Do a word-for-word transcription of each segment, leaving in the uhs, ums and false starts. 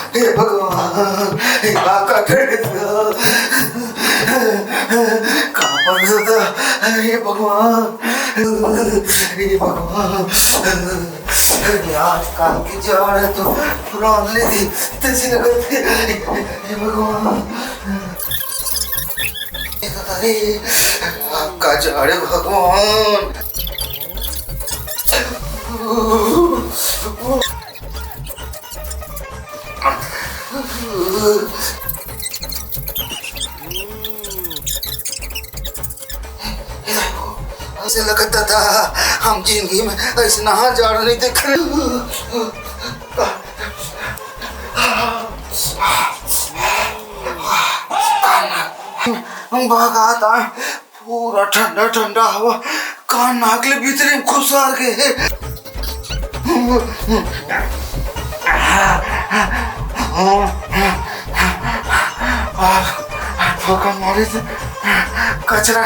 हे भगवान, हे का कर देता? का पड़ता? हे भगवान, हे भगवान, ये आजकल के जाड़ हे तो पुरान ले दी, तैसे लगत हे। हे भगवान, अरे, का जाड़ हे भगवान। अइसे लगत हे, हम जिंदगी में अइसना जाड़ नइ देखे रहेन। बघात हे, पूरा ठंडा ठंडा हवा का नाक ले भीतरी में खुसर गे हे। अउ, अउ ठोकर मारे से कचरा,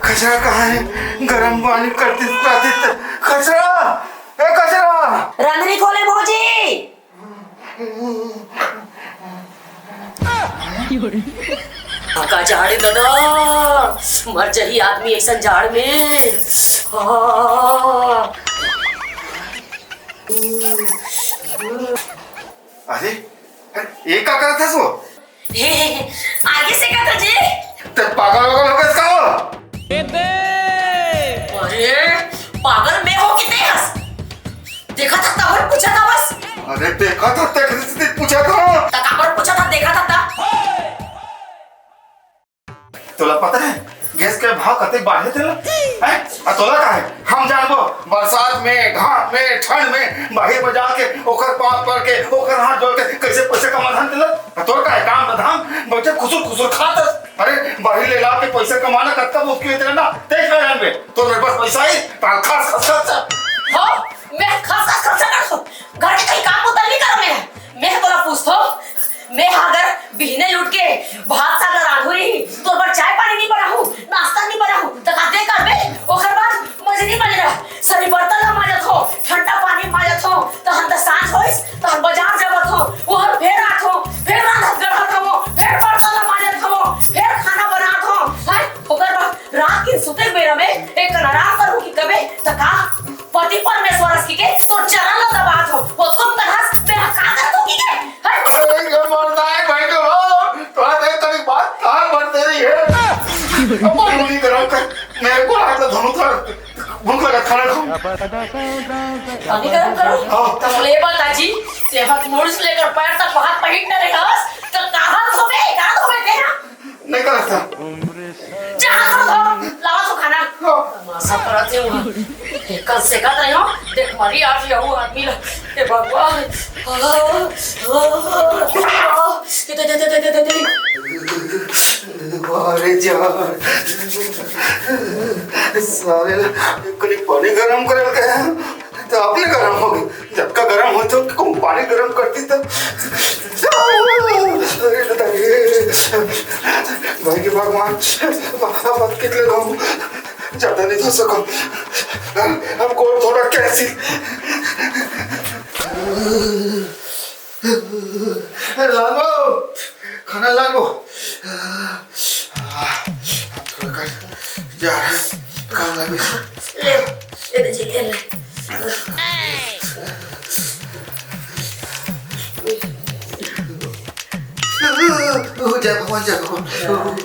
कचरा कहाँ हे? गरम पानी करती, करती, कचरा, ए कचरा। रंधरी खोले भौजी। का जाड़ हे दादा, मर जाही आदमी अइसन जाड़ में। हाँ। अरे, ये का करत हस वो? हे, हे, हे, आगे से का जी? ते पागल वागल हो गए का वो? अरे, पागल मैं हो कि ते हस? देखा था तब पूछा था बस। अरे देखा था, ते कैसे पूछा था? त काबर पूछा था, देखा था तब? तोला पता हे गैस के भाव कते बाढ़े तेला? हैं? आ तोला का हे? हम जानबो, बरसात में, घाम में, ठंड में, बाहिर में जाके ओकर पाँव पड़ के, ओकर हाथ जोड़ के कैसे पैसे कमाथन तेला? आ तोर का हे काम न धाम? बच्चे खुसुर खुसुर खात हस। अरे बाहिर ले ला के पैसे कमाना कतका मुश्किल हे तेला ना, तें का जानबे? तोर मेर बस पैसा हे, ताल खस खस खस। हो, मैं खस खस खस करथों। घर के कहीं काम बुता नइ करों मैं। मैं तोला पूछथों, मैं अगर बिहने उठ के भात साग ला रांधहूँ, तोर बर चाय पानी नइ बनाहूँ, नाश्ता नइ बनाहूँ, त का ते करबे? ओकर बाद मजरी बने रह, सरी बर्तन ला मांजत हों, ठंडा पानी मांजत हों, तहन त सांझ होइस, तहन बाजार जावत हों, ओहर फेर आथों, फेर रांधत गढ़त हों, फेर बर्तन ला मांजत हों, फेर खाना बनात हों, हैं? ओकर बाद रात के सुते के बेरा में एक कन आराम करहूँ कि कबे, त का? पति परमेश्वर अस कहिके तोर चरण ल दबात हों। वो तुम कथस, मैं ह का करत हों कहिके? हट! अरे, ये मरता है भाई के भाव। थोड़ा देर तक बात कहाँ बढ़ते रही है? अब पानी गरम कर। मैं को हाथ ला धोऊं थोड़ा। भूख लगा, खाना खाऊं। पानी गरम करो? हाँ। त ले बता जी, सेहत मुड़ से लेकर पैर तक हाथ पहीट न रहे हस, त कहाँ धोबे? कहाँ धोबे तेरा? नहीं कर सकता। जा, हाथ धो, लावा तो खाना। हाँ। तमाशा करत हे वो। कल से कहत रहे हो, देख मरी आज यहू आदमी ला। हे भगवान। दे, दे, दे। अरे जान। साले ला, कनी पानी गरम करे के हे। त अपने गरम होगे। जतका गरम होथे, ओतका पानी गरम करती त। अरे दादा रे। भाई के भगवान, बाबा कितने लोग ज्यादा नहीं धो सको। हमको थोड़ा कैसी। लाल बाबू, खाना लाल बाबू। थोड़ा कर, जा, काम लगे। ले, ये दे जी, ले, ले। जय भगवान, जय भगवान। जय भगवान।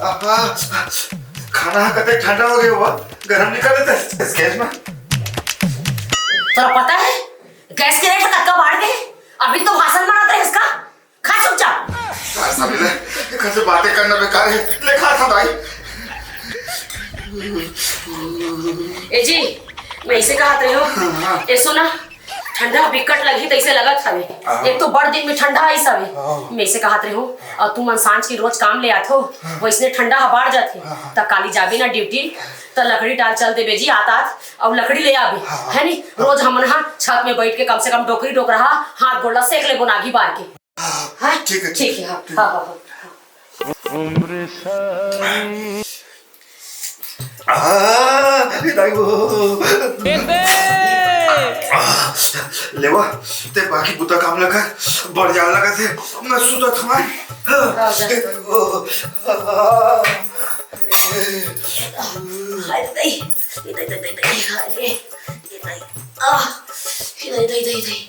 आहा, खाना कते ठंडा हो गया हुआ, गरम निकाल देते हैं इस गैस में। तोला पता है, गैस के रेट कतका बाढ़ गे? अभी तो भाषण मारत रहे इसका। खा चुपचाप। यार, सब ले, घर से बातें करना बेकार है। ले खा, खा भाई। ए जी, मैं इसे कहा रही हूँ। हाँ। ए सुना, ठंडा बिकट लगही तइसे लगत हवे। हाँ। एक तो बड़ दिन में ठंडा आइस हवे। हाँ। मैं से कहत रहे हूँ, अउ तुमन सांझ के रोज काम ले आथो, हाँ। वइसने ठंडा ह बाढ़ जाथे। हाँ, हाँ। त काली जाबे ना ड्यूटी, त लकड़ी टाल चल देबे जी, आत आत अउ लकड़ी ले आबे, हाँ, हाँ। है नी? हाँ। रोज हमन हा छत में बैठ के कम से कम डोकरी डोकरा हा हाथ गोड़ ला सेक लेबो नागी बार के। हाँ, हाँ? ठीक है, ठीक है, हाँ, ठीक है। हाँ, हाँ, हाँ। आ, ए दाई वो। बेबे! आ, लेवा, ते बाकी बुता काम ला कर, बड़ जाड़ लगथे, मैं सुतत हंव। आ, जा। ए दाई वो। आ, हाय दाई, ए दाई, दाई, दाई, दाई, हाय रे, ए दाई, आ, ए दाई, दाई, दाई, दाई।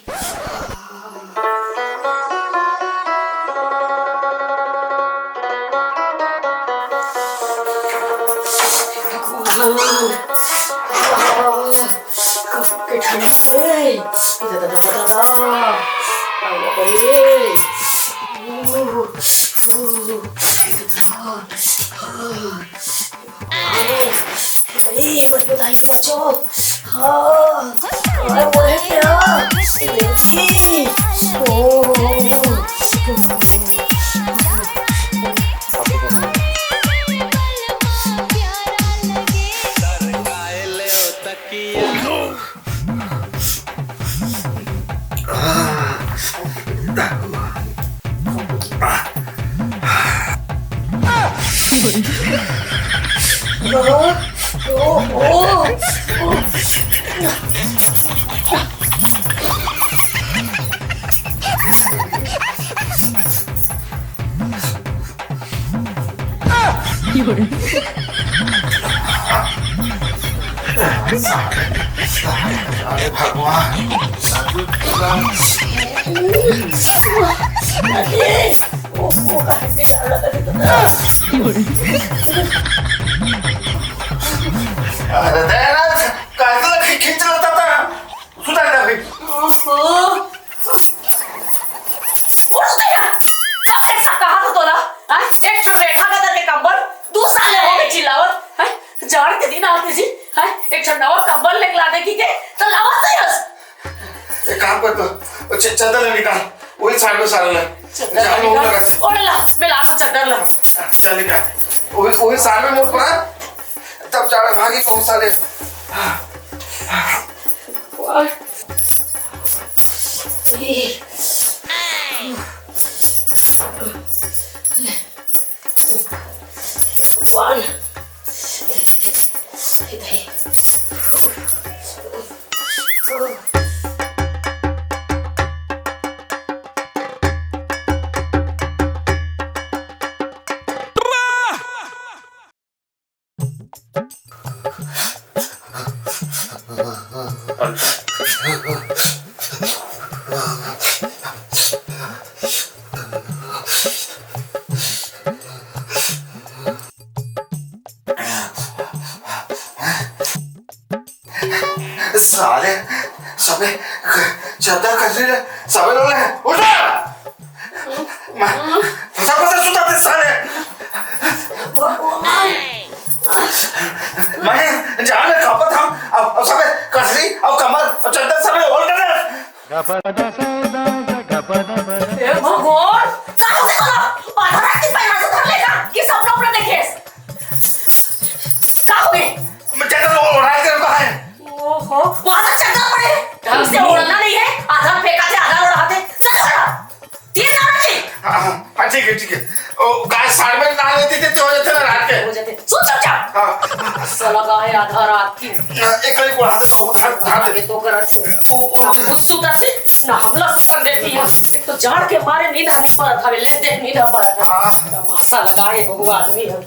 भगवान, के ठंडा रे। इधर, इधर, इधर, इधर। अरे बाप रे। ओह, ओह, इधर, इधर। ए, बच बताइए, बचो। हाँ। अरे, वो है क्या? ए, ओ। अरे भगवान। अरे दयानंद, काहे ला खींच लेता था? सुता जा अभी। ओहो। उठ तो यार। कब से सब कहा था तोला? हाँ? एक ठन बैठा गदर के कंबल, दू साल ले हो गए चिल्लावत। हाँ? जाड़ के दिन आते जी, हाँ? एक ठन नवा कंबल लेके ला दे की के, तो लावत नहीं हस। एक काम कर तो, वो च-, चादर ले निकाल, वही साइड में सारा ले। चादर जाड़ ले में निकाल। लगा। ओढ़ ला, मैं ला चद्दर ला। चल निकाल। वही, वही साइड में मोड़ पड़ा, तब जाड़ भागी कौन साले। वाह। One. साले, सबे क-, चद्दर खसरी ले, सबे लोग ले, उठा! मैं फंसा फंसा सुता थे साले। मैं जान में कांपत हंव, अब, अब सबे खसरी, अब कंबल, अब चद्दर सबे ओढ़ के। हे भगवान, का हो गया तोला? आधा रात के पैमाने से धर लेगा कि सपना उपना देखे? का हो गया? मैं चद्दर ओढ़ा के रखा है। ओहो, वहां तक चद्दर पड़े है। ढंग से ओढ़ना नहीं है, आधा फेंका थे, आधा ओढ़ा थे। चल, चल। तीन गाना जी। हाँ, हाँ, हाँ, ठीक है, ठीक है। ओ, गाय साढ़ में ना लेती थी, तो हो जाते ना रात के। हो जाते। सुन, सुन, जा। हाँ। साला गाय आधा रात की। एक कहीं को हाथ तो उधार, उधार दे। ये तो गलत है। ओ, ओ, आप खुद सुता से, ना हमला सुता देती है। एक तो जाड़ के मारे नींद आनी पड़त हवे, ले दे, नींद आ पड़त हवे। हाँ। तमाशा लगा है, बहु आदमी है।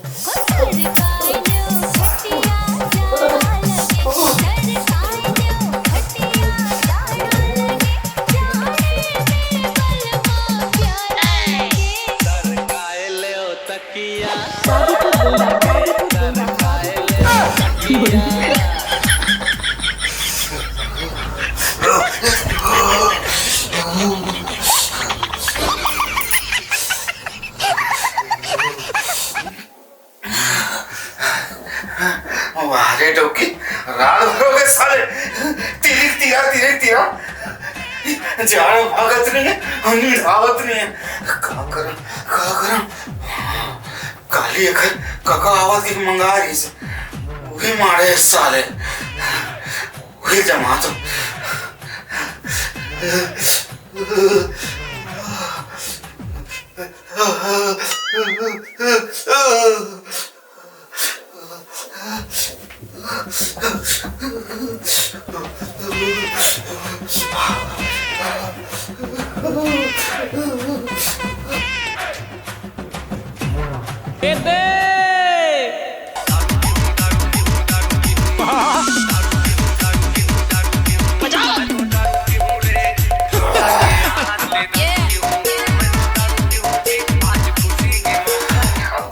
वाह रे डौकी, रात भर हो गए साले, तिरिक तिरा, तिरिक तिरा। जाड़ा भागत नहीं है, हम धावत नहीं है। का करम, का करम? काली एकर कका आवत के मंगा रहिस, वही मारे साले, वही जमा तो।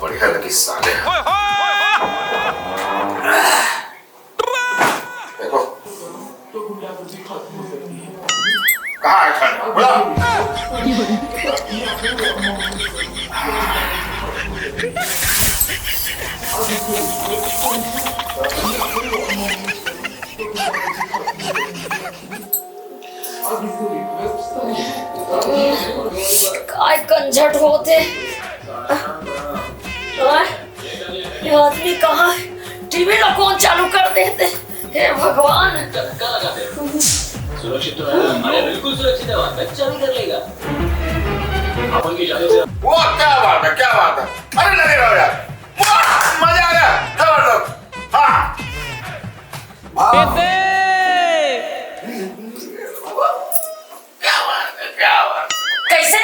बढ़िया लगी साले। देखो, कहाँ है ठंड? बुला। काय कंझट होत हे। आय, ये आदमी कहाँ है? टीवी ला कौन चालू कर देते? हे भगवान। सुरक्षित तो है, हमारे बिल्कुल सुरक्षित है, वहाँ बच्चा भी कर लेगा। अपन की जादू से वो क्या बात है, क्या बात है। अरे लगे रहो यार, वाह, मजा आ गया, जबरदस्त। हाँ। वाह। क्या बात है, क्या बात है। कैसे?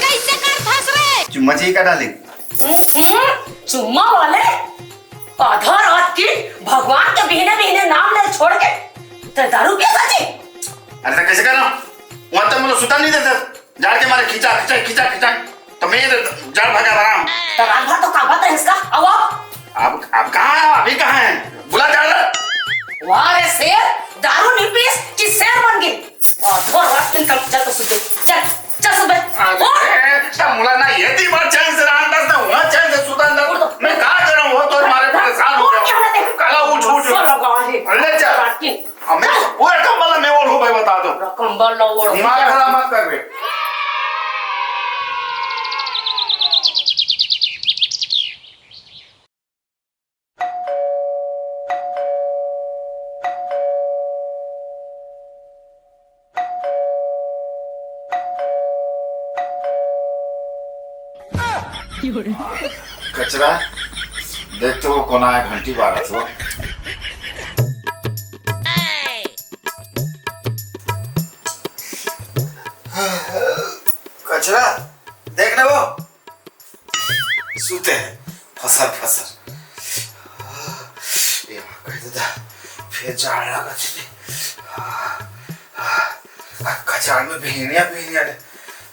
कैसे कर फंस रहे? चुम्मा जी का डाले। हम्म, चुम्मा वाले? आधा रात की भगवान के बिहने बिहने नाम ले छोड़ के ते दारू पिया था जी? अरे तो कैसे करो? वहाँ तो मतलब सुता नहीं देता। जाड़ के मारे खींचा, खींचा, खींचा, खींचा। तो मैं ये जाड़ भगा रहा हूँ। तो रात भर तो कांपत रहे इसका। अब, अब, अब, अब कहाँ है? अभी कहाँ है? बुला जाड़। वाह रे शेर, दारू नहीं पीस कि शेर बन गए? और थोड़ा रात में कल चल तो सुते। चल, चल सुबह। अरे, उठ। तब मुला ना ये दी बार चैन से रहा अंदर से, वहाँ चैन से सुता अंदर। उठ। मैं कहाँ जा रहा हूँ? वो तो हमारे परेशान हो उठ, गया। क्या होता है? काला उठ, उठ, उठ। सो लगा है। ले चल। रात की। अब मैं पूरा कंबल में ओढ़ू भाई, बता दो। पूरा कंबल ला ओढ़। दिमाग खराब मत कर बे। कचरा, देख तो वो कोन आय, घंटी बारत हे। कचरा, देख ना वो। सुते हे, फसर फसर। ए, कहि ददा, फेर जाड़ लागत हे। आ, कचरा में भिनिया भिनिया ले।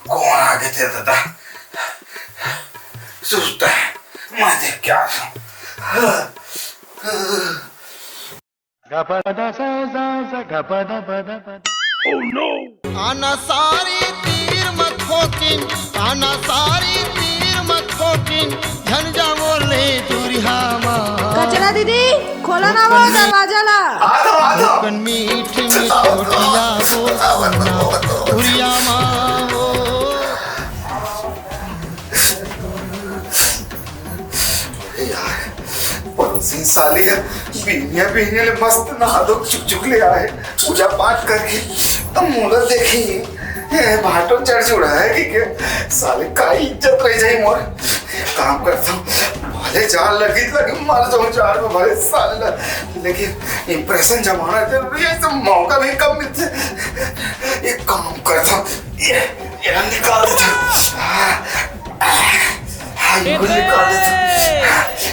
कोन आगे ते ददा? सुस्ता हे, मैं देख के आथों। आना सारी तीर म ठोकिन, आना सारी तीर म ठोकिन, झन जावो ले दुरिहा मा। कचरा दीदी, खोला ना वो दरवाजा ला। आ जाओ, आ जाओ। कन मीठ मीठ रोटिया वो सुना, दुरिहा मा हो। अरे यार, पड़ोसी साली हे, बिहनिया बिहनिया ले मस्त नहा धो के चुक चुक ले आए, पूजा पाठ करके। अब मोला देखही, ए, भाटो चढ़ चुढ़ा हे कि क्या? साले का इज्जत रह जाही मोर। काम करथों, भले जाड़ लगी, लगी मर जाऊं जाड़ में भले साले ला। लेकिन impression जमाना जरूरी हे, तो मौका भी कम मिलथे। एक काम करथों, ये, ये निकाल देथों। हाँ, हाँ, ये निकाल देथों।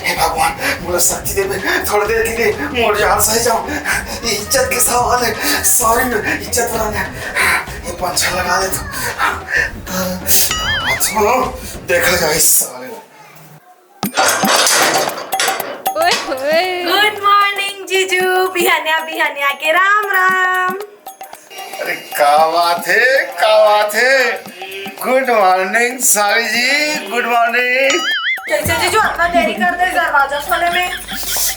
हे भगवान, मोला शक्ति देबे, थोड़ी देर के लिए मोर जान सह जाओ। ये इज्जत के सवाल हे, sorry, इज्जत वाला हे। ये पंछा लगा देथों। अच्छा, देखा जाए इस साले को। ओए होए। Good morning जीजू, बिहनिया बिहनिया के राम राम। अरे का बात हे, का बात हे? Good morning साली जी, good morning। कैसे जीजू, अतना देरी कर दे दरवाजा खोले में?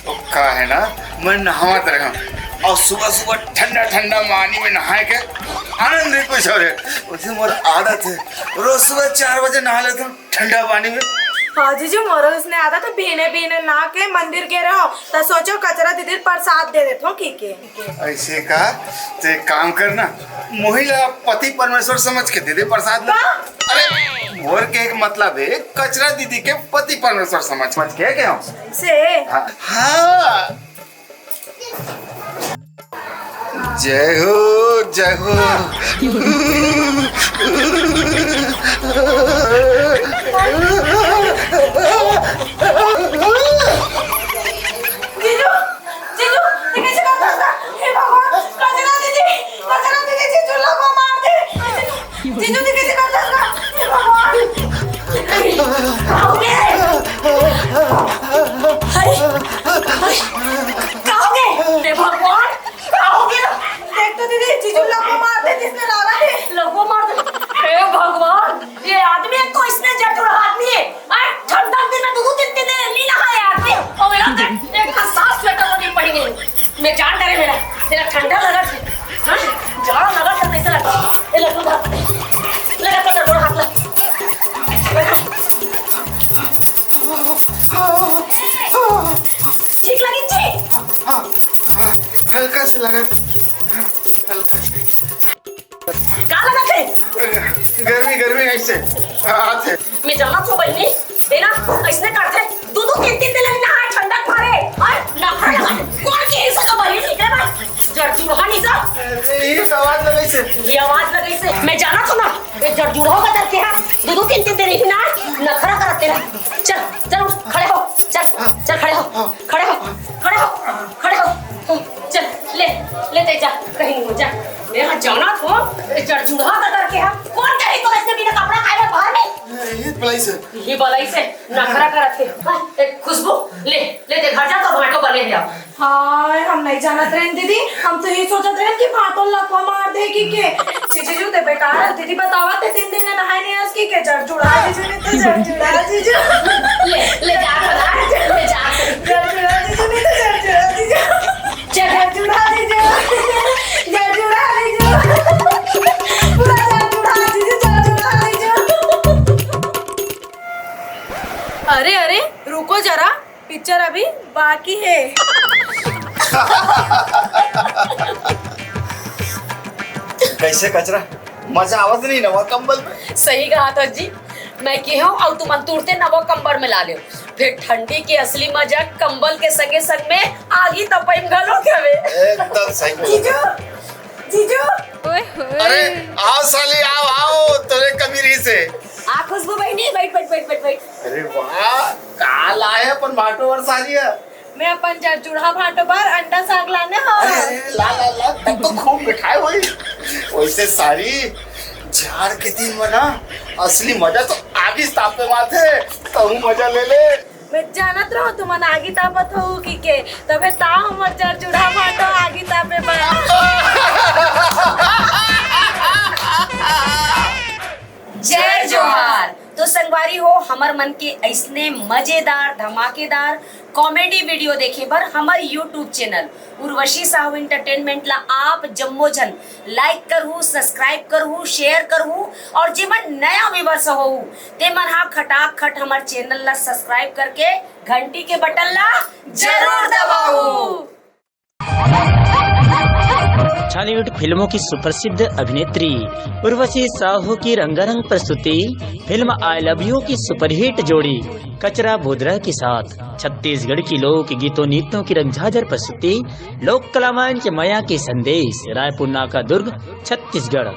ओ, का हे ना, मैं नहावत रहेंव। अउ सुबह सुबह ठंडा ठंडा पानी में नहाए के आनंद ही कुछ और हे। वइसे मोर आदत हे, रोज सुबह चार बजे नहा लेथंव ठंडा पानी में। हाँ जीजू, मोरो अइसने आदत हे, बिहने बिहने नहा के मंदिर गे रहेंव, त सोचेंव कचरा दीदी ल परसाद दे देथंव कहिके। अइसे का? त एक काम कर ना, मोही ला पति परमेश्वर समझ के दे दे परसाद ला। का? अरे, मोर कहे के मतलब हे, कचरा दीदी के पति परमेश्वर समझ, समझ के कहेंव। से? हाँ, हाँ। जय हो, जय हो। जीजू, जीजू, ये कैसे करता था? हे भगवान, कचरा दीदी, कचरा दीदी, जीजू लोग को मार दे। जीजू जी कैसे कर सकता? हे भगवान! का होगे? हाय! हाय! का होगे? हे भगवान! का होगे? देख तो दीदी, जीजू लकवा मार दे, जिसने लावा है। लकवा मार दे। हे भगवान! ये आदमी एक तो इसने जड़ जुड़ा आदमी है। अरे, ठंडा दिन में दो, दो, तीन, तीन दिन नहीं नहाया आदमी। और मेरा देख, एक का साफ स्वेटर वो नहीं पहने। मैं जान डरे मेरा, तेरा ठंडा लगा था, हाँ? जान लगा था, कैसे लगा? ए, लड्डू खा। ले, ले, ले, ले, हाथ ला। ठीक लगी जी? हाँ, हाँ, हल्का से लगा था, हल्का से। का लगत हे? गर्मी, गर्मी ऐसे आथे। मैं जानत हूँ बहिनी, ए ना, ऐसने करथे, दू दू तीन तीन दिन लगी नहाए ठंडक मारे, और नखरा लगा, कोन के हिस्सा का बहिनी निकले बा? जड़ जुड़हा नहीं सा। अरे, ये तो आवाज लगइसे। ये आवाज लगइसे, मैं जानत हूँ ना, ये जड़ जुड़हा का डर के है, दू दू तीन तीन दिन ही ना, नखरा करत हे। चल, चल उठ, खड़े हो, चल, हाँ। चल खड़े हो, हाँ। खड़े हो, खड़े हो, खड़े हो, चल, ले, ले ते जा, कहीं नहीं हो जा। मैं यहाँ जाना तो, ये जड़ जुड़हा का डर के है। कोन कही तो ऐसे बिना कपड़ा खाए बाहर में? ये बलाई से। ये बलाई से नखरा करत हे। हाँ, ए, खुशबू, ले, ले ते घर जा तो भांटो बने हे अब। हाय, हम नहीं जानत रहेन दीदी, हम तो ये सोचत रहेन कि भांटो लकवा मार देगी के। जीजू ते बेकार है, दीदी बतावा ते तीन दिन नहाए नहीं आज की के जड़ जुड़ा जीजू नहीं तो जड़ जुड़ा जीजू। ले, ले जा, ले जा। जड़ जुड़ा जीजू नहीं तो जड़ जुड़ा जीजू। जड़ जुड़ा जीजू। जड़ जुड़ा जीजू। पूरा जड़ जुड़ा जीजू, जड़ जुड़ा जीजू। अरे, अरे, रुको जरा, पिक्चर अभी बाकी हे। कैसे कचरा, मजा आवत नहीं नवा कंबल में? सही कहा था जी, मैं केहेंव अउ तुमन तुरते नवा कंबल में ला लेव। फिर ठंडी के असली मजा कंबल के संगे संग में आगी तपई में घलो हवे। एकदम सही बोला। जीजू, जीजू। ओए होए। अरे, आओ साली, आओ, आओ, तोरे कमी रहिसे। आ खुशबू बहिनी, बैठ, बैठ, बैठ, बैठ, बैठ। अरे वाह, का लाए अपन भांटो बर सारी है? मैं अपन जड़ जुड़हा भांटो बर अंडा साग लाने हव। अरे, अरे, ला, ला, ला, तब तो खूब मिठाई होई। वैसे सारी, जाड़ के दिन में ना, असली मजा तो आगी तापे में आथे, तहूँ मजा ले ले। मैं जानत रहूं तुमन आगी तापत हो कि के, तबे ताव हमर जड़ जुड़हा भांटो आगी तापे बर। जय जोहार। तो संगवारी हो, हमर मन के ऐसने मजेदार, धमाकेदार कॉमेडी वीडियो देखे बर हमर YouTube channel Urvashi Sahu entertainment ला आप जम्मो झन लाइक करहू, सब्सक्राइब करहू, शेयर करहू, और जेमन नया व्यूअर्स होहू, तेमन हा खटाखट हमर चैनल ला सब्सक्राइब करके घंटी के बटन ला जरूर दबाहू। छॉलीवुड फिल्मों की सुप्रसिद्ध अभिनेत्री उर्वशी साहू की रंगारंग प्रस्तुति फिल्म आई लव यू की सुपरहिट जोड़ी कचरा भूदरा के साथ छत्तीसगढ़ की लोक गीतों नृत्यों की रंगझाझर प्रस्तुति लोक कला मंच मया के संदेश, रायपुर नाका दुर्ग, छत्तीसगढ़।